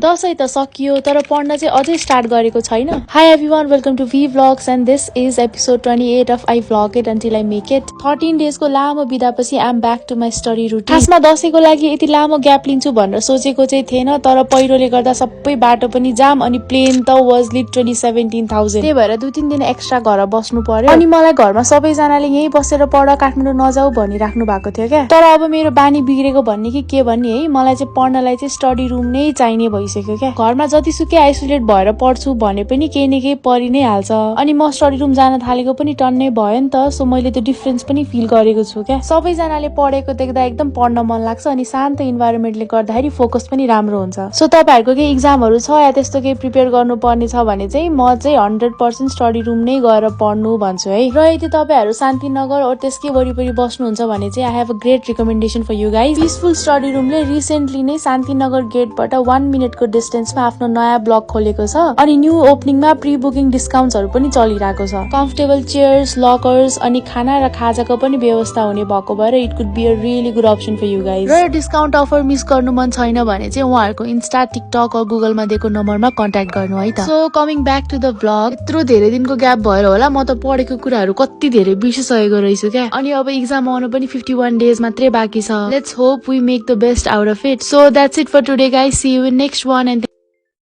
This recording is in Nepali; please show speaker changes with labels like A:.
A: दसैँ त सकियो तर पढ्न चाहिँ अझै स्टार्ट गरेको छैन। Hi everyone, welcome to we vlogs and this is episode 28 of I vlog it until I make it. 13 डेजको लामो बिदापछि I am back to my study routine. खासमा दसैँको लागि यति लामो ग्याप लिन्छु भनेर सोचेको चाहिँ थिएन, तर पहिरोले गर्दा सबै बाटो पनि जाम अनि प्लेन त वाज लिटरली 17,000। त्यही भएर 2-3 दिन एक्स्ट्रा घर बस्नु पर्यो। अनि मलाई घरमा सबैजनाले यही बसेर पढ, काठमाडौँ नजाऊ भनिराख्नु भएको थियो क्या। तर अब मेरो बानी बिग्रेको भन्ने कि के भन्ने है, मलाई चाहिँ पढ्नलाई चाहिँ स्टडी रुम नै चाहिने भइसक्यो क्या। घरमा जतिसुकै आइसोलेट भएर पढ्छु भने पनि केही न केही परि नै हाल्छ। अनि म स्टडी रुम जान थालेको पनि टन्नै भयो नि त, सो मैले त्यो डिफरेन्स पनि फिल गरेको छु क्या। सबैजनाले पढेको देख्दा एकदम पढ्न मन लाग्छ अनि शान्त इन्भाइरोमेन्टले गर्दाखेरि फोकस पनि राम्रो हुन्छ। सो तपाईँहरूको केही इक्जामहरू छ या त्यस्तो केही प्रिपेयर गर्नुपर्ने छ भने चाहिँ म चाहिँ 100% स्टडी रुम नै गएर पढ्नु भन्छु है। र यदि तपाईँहरू शान्तिनगर और त्यसकै वरिपरि बस्नुहुन्छ भने चाहिँ I have a great recommendation for you guys. Peaceful study रुमले रिसेन्टली नै शान्तिनगर गेटबाट 1 मिनटको डिस्टेन्समा आफ्नो नयाँ ब्लग खोलेको छ अनि न्यू ओपनिङमा प्री बुकिङ डिस्काउन्ट्सहरू पनि चलिरहेको छ। कम्फर्टेबल चेयर्स, लकर्स अनि खाना र खाजाको पनि व्यवस्था हुने भएको भएर it could be a really good option for you guys. र डिस्काउन्ट अफर मिस गर्नु मन छैन भने चाहिँ उहाँहरूको इन्स्टा, टिकटक और गुगलमा दिएको नम्बरमा कन्ट्याक्ट गर्नु है त। So coming back to the blog, यत्रो धेरै दिनको ग्याप भएर होला म त पढेको कुराहरू कति धेरै बिर्सिसकेको रहेछु क्या। अनि अब इक्जाम आउनु पनि 51 डेज मात्रै बाँकी छ। Let's hope we make the best out of it. So that's it for today guys, see you in next one and